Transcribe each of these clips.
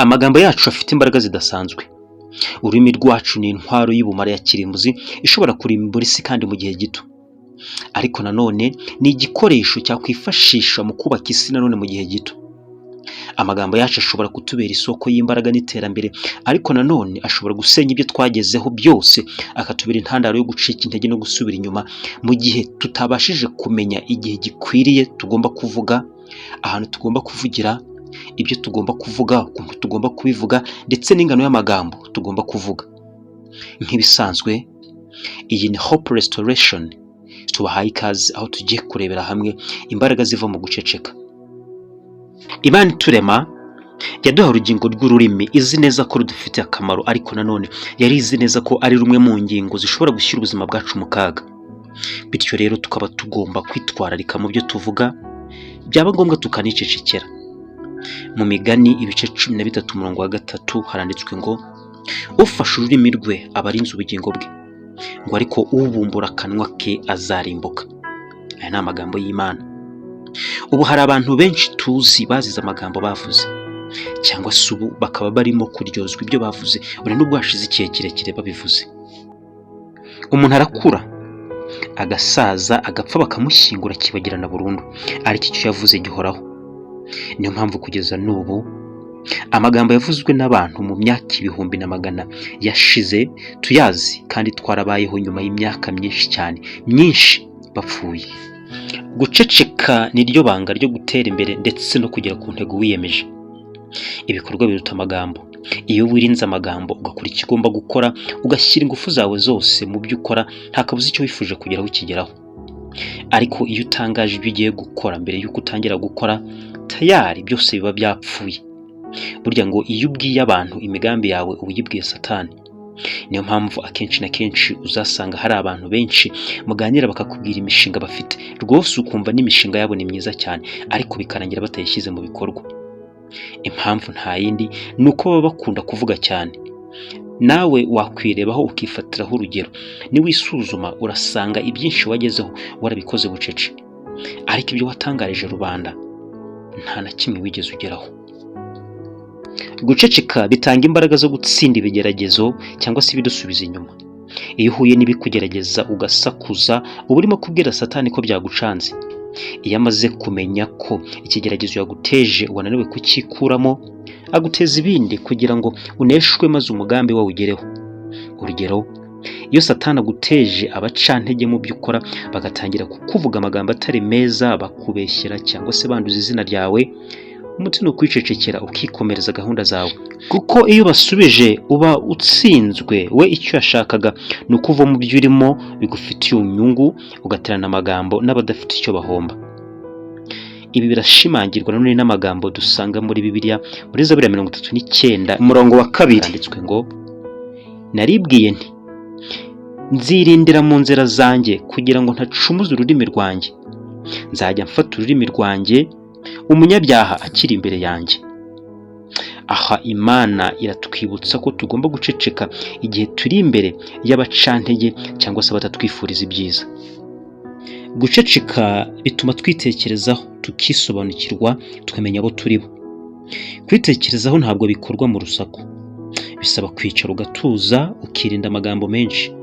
Amagambo yacu afite imbaraga zidasanzwe. Ururimi rwacu ni intwaro y'ubumara ya kirimbuzi ishobora kurimbura isi kandi mu gihe gito. Ariko nanone ni igikoresho cyakwifashisha mu kubaka isi nanone mu gihe gito. Amagambo yacu ashobora kutubera isoko y'imbaraga n'iterambere, ariko nanone ashobora gusenya ibyo twagezeho byose, akatubera intandaro yo gucika intege no gusubira inyuma mu gihe tutabashije kumenya igihe gikwiriye tugomba kuvuga, ahantu tugomba kuvugira, ibyo tugomba kuvuga, ukuntu tugomba kubivuga, ndetse n'ingano y'amagambo tugomba kuvuga. Nk'ibisanzwe, iyi ni Hope Restoration, tubahaye ikaze aho tugiye kurebera hamwe imbaraga ziva mu guceceka. Imana iturema yaduha urugingo rw'ururimi izi neza ko rudufitiye akamaro, ariko nanone yari izi neza ko ari rumwe mu ngingo zishobora gushyira ubuzima bwacu mu kaga. Bityo rero tukaba tugomba kwitwararika mu byo tuvuga, byaba ngombwa tukanicecekera. Mu Migani ibice 13 umurongo wa 3 haranditswe ngo: "Ufashe ururimi rwe aba arinze ubugingo bwe," ngo "ariko ubumbura akanwa ke azarimbuka." Aya ni amagambo y'Imana. Ubu hari abantu benshi tuzi bazize amagambo bavuze, cyangwa se ubu bakaba barimo kuryozwa ibyo bavuze, buri n'ubwo hashize igihe kirekire babivuze. Umuntu arakura, agasaza, agapfa, bakamushyingura, akibagirana burundu, ariko icyo yavuze gihoraho. Niyo mpamvu kugeza n'ubu amagambo yavuzwe n'abantu mu myaka ibihumbi na magana yashize tuyazi, kandi twarabayeho nyuma y'imyaka myinshi cyane myinshi bapfuye. Guceceka ni ryo banga ryo gutera imbere ndetse no kugera ku ntego wiyemeje. Ibikorwa biruta amagambo. Iyo wirinze amagambo, ugakora icyo ugomba gukora, ugashyira ingufu zawe zose mu byo ukora, nta kabuza icyo wifuje kugeraho ukigeraho. Ariko iyo utangaje ibyo ugiye gukora mbere y'uko utangira gukora, tayari byose biba byapfuye. Burya ngo iyo ubwiye abantu imigambi yawe, uba uyibwiye Satani. Niyo mpamvu akenshi na kenshi uzasanga hari abantu benshi muganira bakakubwira imishinga bafite, rwose ukumva n'imishinga yabo ni myiza cyane, ariko bikarangira batayishyize mu bikorwa. Impamvu nta yindi, ni uko baba bakunda kuvuga cyane. Nawe wakwirebaho ukifatiraho urugero. Niwisuzuma urasanga ibyinshi wagezeho warabikoze bucece, ariko ibyo watangarije rubanda nta na kimwe wigeze ugeraho. Guceceka bitanga imbaraga zo gutsinda ibigeragezo cyangwa se ibidusubiza inyuma. Iyo uhuye n'ibikugerageza ugasakuza, uba urimo kubwira Satani ko byagucanze. Iyo amaze kumenya ko ikigeragezo yaguteje wananiwe kucyikuramo, aguteza ibindi kugira ngo uneshwe maze umugambi we ugereho. Urugero, iyo Satani aguteje abacantege mu byo ukora, bagatangira kukuvuga amagambo atari meza, bakubeshyera cyangwa se banduza izina ryawe, umuti ni ukwicecekera ukikomereza gahunda zawe, kuko iyo ubasubije uba utsinzwe. We icyo yashakaga ni uko uva mu byo urimo bigufitiye inyungu, ugaterana amagambo n'abadafite icyo bahomba. Ibi birashimangirwa nanone n'amagambo dusanga muri Bibiliya, muri Zaburi ya 39 umurongo wa 2, handitswe ngo: "Naribwiye nti: 'Nzirindira mu nzira zanjye kugira ngo ntacumuza ururimi rwanjye. Nzajya mfata ururimi rwanjye umunyabyaha akiri imbere yanjye.'" Aha Imana iratwibutsa ko tugomba guceceka igihe turi imbere y'abacantege cyangwa se abatatwifuriza ibyiza. Guceceka bituma twitekerezaho, tukisobanukirwa, tukamenya abo turi bo. Kwitekerezaho ntabwo bikorwa mu rusaku, bisaba kwicara ugatuza, ukirinda amagambo menshi.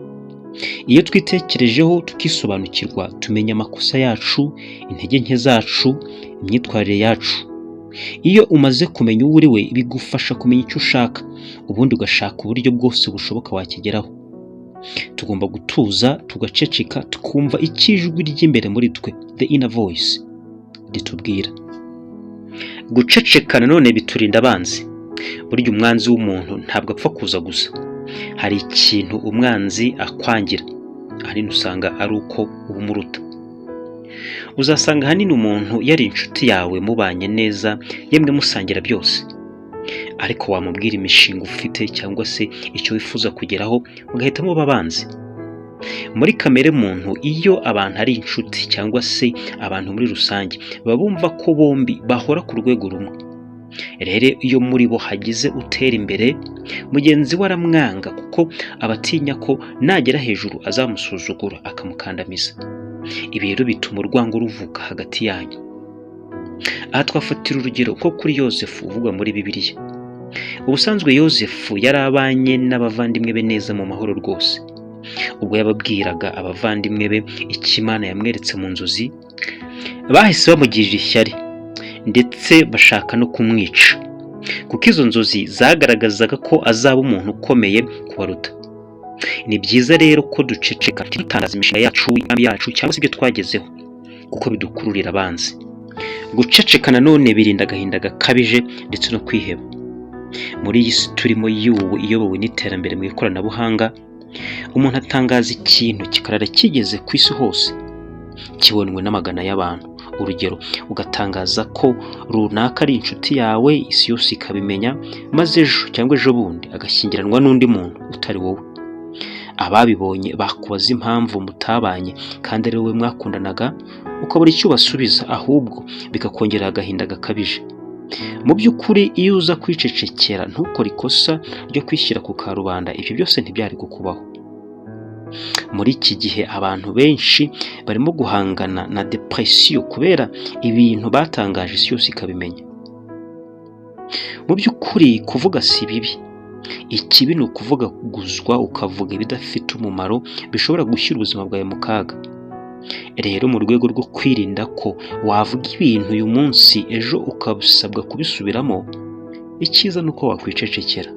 Iyo twitekerejeho tukisobanukirwa, tumenya amakosa yacu, intege nke zacu, imyitwarire yacu. Iyo umaze kumenya uwo uri we, bigufasha kumenya icyo ushaka, ubundi ugashaka uburyo bwose bushoboka wakigeraho. Tugomba gutuza, tugaceceka, tukumva icyo ijwi ry'imbere muri twe, the inner voice, ritubwira. Guceceka nanone biturinda abanzi. Burya umwanzi w'umuntu ntabwo apfa kuza gusa, hari ikintu umwanzi akwangira. Ahanini usanga ari uko uba umuruta. Uzasanga ahanini umuntu yari inshuti yawe, mubanye neza, yemwe musangira byose, ariko wamubwira imishinga ufite cyangwa se icyo wifuza kugeraho, mugahita muba abanzi. Muri kamere muntu, iyo abantu ari inshuti cyangwa se abantu muri rusange, baba bumva ko bombi bahora ku rwego rumwe. Rero iyo muri bo hagize utera imbere, mugenzi we aramwanga, kuko aba atinya ko nagera hejuru azamusuzugura, akamukandamiza. Ibi rero bituma urwango ruvuka hagati yanyu. Aha twafatira urugero nko kuri Yosefu uvugwa muri Bibiliya. Ubusanzwe Yozefu yari abanye n'abavandimwe be neza mu mahoro rwose. Ubwo yababwiraga abavandimwe be icyo Imana yamweretse mu nzozi, bahise bamugirira ishyari ndetse bashaka no kumwica, kuko izo nzozi zagaragazaga ko azaba umuntu ukomeye kubaruta. Ni byiza rero ko duceceka, ntidutangaze imishinga yacu, imigambi yacu cyangwa se ibyo twagezeho, kuko bidukururira abanzi. Guceceka nanone birinda agahinda gakabije ndetse no kwiheba. Muri iyi si turimo y'ubu iyobowe n'iterambere mu ikoranabuhanga, umuntu atangaza ikintu kikarara kigeze ku isi hose, kibonwe n'amagana y'abantu. Urugero, ugatangaza ko runaka ari inshuti yawe, isi yose ikabimenya, maze ejo cyangwa ejo bundi agashyingiranwa n'undi muntu utari wowe. Ababibonye bakubaza impamvu mutabanye kandi ari wowe mwakundanaga, ukabura icyo ubasubiza, ahubwo bikakongerera agahinda gakabije. Mu by'ukuri, iyo uza kwicecekera ntukore ikosa ryo kwishyira ku karubanda, ibyo byose ntibyari kukubaho. Muri iki gihe abantu benshi barimo guhangana na depression kubera ibintu batangaje isi yose ikabimenya. Mu by'ukuri kuvuga si bibi, ikibi ni ukuvugaguzwa ukavuga ibidafite umumaro bishobora gushyira ubuzima bwawe mu kaga. Rero mu rwego rwo kwirinda ko wavuga ibintu uyu munsi, ejo ukabisabwa kubisubiramo, icyiza ni uko wakwicecekera.